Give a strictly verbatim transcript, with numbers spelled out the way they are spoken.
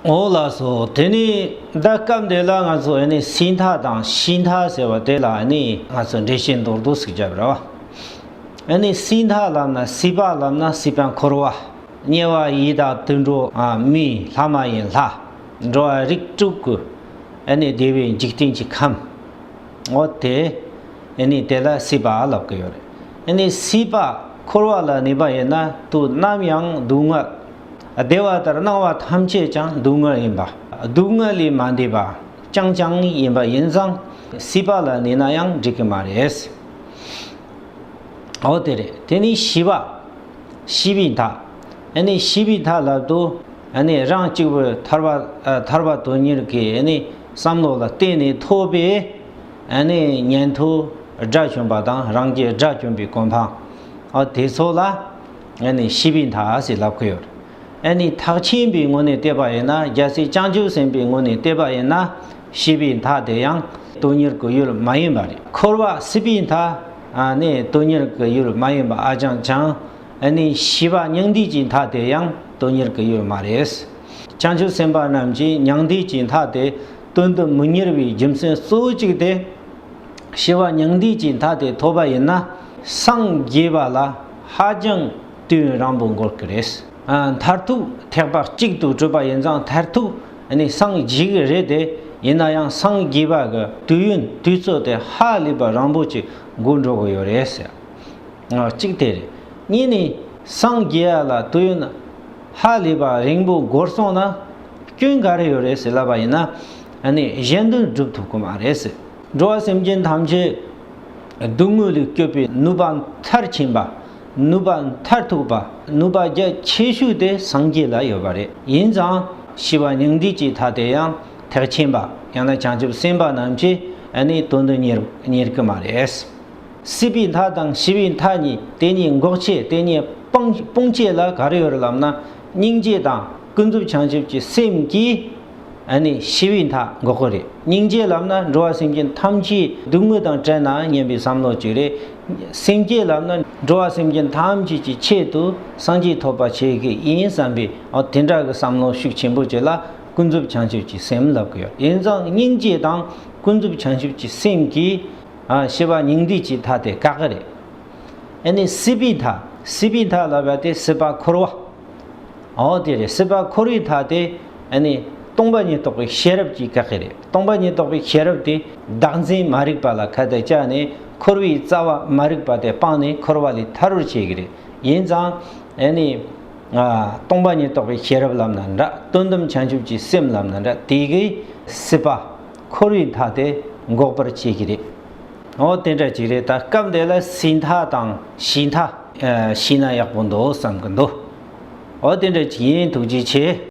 འོ་ལགས་སོ། དེ་ནི་ད་སྐབས་འདི་ལ་ང་ཚོ་ཨ་ནི་སྲིད་མཐའ་དང་ཞི་མཐའ་ཟེར་བ་དེ་ལ་ཨ་ནི་ང་ཚོ་འགྲེལ་བཤད་མདོར་བསྡུས་ཤིག་བརྒྱབ་ར་བ། ཨ་ནི་སྲིད་མཐའ་ལབ་ན་སྲིད་པ་ལབ་ན་སྲིད་པ་འཁོར་བ། དམྱལ་བ་ཡི་དྭགས་དུད་འགྲོ་ཨ་མི་ལྷ་མ་ཡིན་ལྷ། འགྲོ་བ་རིགས་དྲུག་གི་ཨ་ནི་བདེ་བའི་འཇིག་རྟེན་གྱི་ཁམས། འོ་དེ། ཨ་ནི་དེ་ལ་སྲིད་པ་ལབ་ཀྱི་ཡོད་རེད། ཨ་ནི་སྲིད་པ་འཁོར་བ་ལ་གནས་པ་ཡིན་ན་དུས་ནམ་ཡང་སྡུག་བསྔལ། བདེ་བ་ལྟར་སྣང་བ་ཐམས་ཅད་ཀྱང་སྡུག་བསྔལ་ཡིན་པ། སྡུག་བསྔལ་ལས་མ་འདས་པ་རྐྱང་རྐྱང་ཡིན་པ་ཡིན་ཙང་སྲིད་པ་ལ་གནས་ན་ཡང་འགྲིག་གི་མ་རེད། འོ་དེ་རེད། དེ་ནི་ཞི་བ། ཞི་བའི་མཐའ། ཨ་ནི་ཞི་བའི་མཐའ་ལབ་དུས་ཨ་ནི་རང་གཅིག་པུ་ཐར་པ་ཨ་ཐར་པ་དོན་གཉེར་གྱི་ཨ་ནི་བསམ་བློ་ལ་བརྟེན་ནས་ཐོབ་པའི་ཨ་ནི་ཉན་ཐོས་དགྲ་བཅོམ་པ་དང་རང་རྒྱལ་དགྲ་བཅོམ་པའི་གོ་འཕང་། ཨ་དེ་ཚོ་ལ་ཨ་ནི་ཞི་བའི་མཐའ་ཟེར་ལབ་ཀྱི་ཡོད་རེད། ཨ་ནི་ཐེག་ཆེན་པའི་ངོས་ནས་བལྟས་པ་ཡིན་ན། རྒྱལ་སྲས་བྱང་ཆུབ་སེམས་དཔའི་ངོས་ནས་བལྟས་པ་ཡིན་ན། ཞི་བའི་མཐའ་དེ་ཡང་དོན་གཉེར་གྱི་ཡུལ་མ་ཡིན་པ་རེད། འཁོར་བ་སྲིད་པའི་མཐའ་ནི་དོན་གཉེར་གྱི་ཡུལ་མ་ཡིན་པ་ཨ་ཅང་ཅང་། ཨ་ནི་ཞི་བ་མྱང་འདས་ཀྱི་མཐའ་དེ་ཡང་དོན་གཉེར་གྱི་ཡུལ་མ་རེད། བྱང་ཆུབ་སེམས་དཔའ་རྣམས་ཀྱིས་མྱང་འདས་ཀྱི་མཐའ་དེ་དོན་དུ་མི་གཉེར་བའི་རྒྱུ་མཚན་གཙོ་བོ་གཅིག་དེ། ཞི་བ་མྱང་འདས་ཀྱི་མཐའ་དེ་ཐོབ་པ་ཡིན་ན་སངས་རྒྱས་པ་ལ་ཧ་ཅང་དུས་ཡུན་རིང་པོ་འགོར་གི་རེད། ཨ་མཐར་ཐུག་ཐེག་པ་གཅིག་ཏུ་གྲུབ་པ་ཡིན་ཙང་མཐར་ཐུག་ནི་སངས་རྒྱས་ཀྱི་རེད་དེ། ཡིན་ན་ཡང་སངས་རྒྱས་པ་གི་དུས་ཡུན་དུས་ཚོད་དེ་ཧ་ལས་པ་རིང་པོ་ཅིག་འགོར་འགྲོ་གི་ཡོད་རེད་ཟེར། ཨ་གཅིག་དེ་རེད། གཉིས་ནི་སངས་རྒྱས་ལ་དུས་ཡུན་ཧ་ལས་པ་རིང་པོ་འགོར་སོང་ན་སྐྱོན་ག་རེ་ཡོད་རེད་ཟེར་ལབ་པ་ཡིན་ན། ཨ་ནི་གཞན་དོན་སྒྲུབ་ཐུབ་ཀྱི་མ་རེད་ཟེར། འགྲོ་བ་སེམས་ཅན་ཐམས་ཅད་སྡུག་བསྔལ་ལས་སྐྱོབ་པའི་ནུས་པ་མཐར་ཕྱིན་པ། ནུས་པ་མཐར་ཐུག་པ། ནུས་པ་རྒྱ་ཆེ་ཤོས་དེ་སངས་རྒྱས་ལ་ཡོད་པ་རེད། ཡིན་ཙང་ཞི་བ་མྱང་འདས་ཀྱི་མཐའ་དེ་ཡང་ཐེག་ཆེན་པ་ཡང་ན་བྱང་ཆུབ་སེམས་དཔའ་རྣམས་ཀྱིས་ཨ་ནི་དོན་དུ་གཉེར་གཉེར་གྱི་མ་རེད། སྲིད་པའི་མཐའ་དང་ཞི་བའི་མཐའ་གཉིས། དེ་གཉིས་འགོག་བྱེད། དེ་གཉིས་སྤང་སྤོང་བྱེད་ལ་ག་རེ་ཡོད་རེད་ལབ་ན། སྙིང་རྗེ་དང་ཀུན་རྫོབ་བྱང་ཆུབ་ཀྱི་སེམས་ཀྱིས་ཨ་ནི་ཞི་བའི་མཐའ་འགོག་གི་རེད། སྙིང་རྗེ་ལབ་ན་འགྲོ་བ་སེམས་ཅན་ཐམས་ཅད་སྡུག་བསྔལ་དང་བྲལ་ན་སྙམ་པའི་བསམ་བློ་གཅིག་རེད། སེམས་བསྐྱེད་ལབ་ན་འགྲོ་བ་སེམས་ཅན་ཐམས་ཅད་ཀྱི་ཆེད་དུ་སངས་རྒྱས་ཐོབ་པ་བྱེད་ཀྱི་ཡིན་བསམ་པའི་ཨོ་དེ་འདྲ་གི་བསམ་བློ་ཤུགས་ཆེན་པོ་ཅིག་ལ་ཀུན་རྫོབ་བྱང་ཆུབ་ཀྱི་སེམས་ལབ་ཀྱི་ཡོད། ཡིན་ཙང་སྙིང་རྗེ་དང་ཀུན་རྫོབ་བྱང་ཆུབ་ཀྱི་སེམས་ཀྱིས་ཨ་ཞི་བ་སྙིང་འདུས་ཀྱི་མཐའ་དེ་བཀག་གི་རེད། ཨ་ནི་སྲིད་པའི་མཐའ། སྲིད་པའི་མཐའ་ལབ་པ་དེ་སྲིད་པ་འཁོར་བ། འོ་དེ་རེད། སྲིད་པ་འཁོར་བའི་མཐའ་དེ་ཨ་ནི་སྟོང་པ་ཉིད་རྟོགས་པའི་ཤེས་རབ་ཀྱིས་བཀག་གི་རེད། སྟོང་པ་ཉིད་རྟོགས་པའི་ཤེས་རབ་དེ་བདག་འཛིན་མ་རིག་པ་ལ་ཁ་གཏད་བཅག་ནས་འཁོར་བའི་རྩ་བ་མ་རིག་པ་དེ་སྤངས་ནས་འཁོར་བ་ལས་ཐར་བར་བྱེད་ཀྱི་རེད། ཡིན་ཙང་ཨ་ནི་ཨ་སྟོང་པ་ཉིད་རྟོགས་པའི་ཤེས་རབ་ལབ་ན་འདྲ། དོན་དམ་བྱང་ཆུབ་ཀྱི་སེམས་ལབ་ན་འདྲ། དེ་གིས་སྲིད་པ་འཁོར་བའི་མཐའ་དེ་འགོག་པར་བྱེད་ཀྱི་རེད། འོ་དེ་འདྲ་ཅིག་རེད། ད་སྐབས་འདི་ལ་སྲིད་མཐའ་དང་ཞི་མཐའ། ཨ་ཤེས་ན་ཡག་པོ་འདུག་བསམ་གི་འདུག་འོ་དེ་འདྲ་ཅིག་ཡིན། ཐུགས་རྗེ་ཆེ།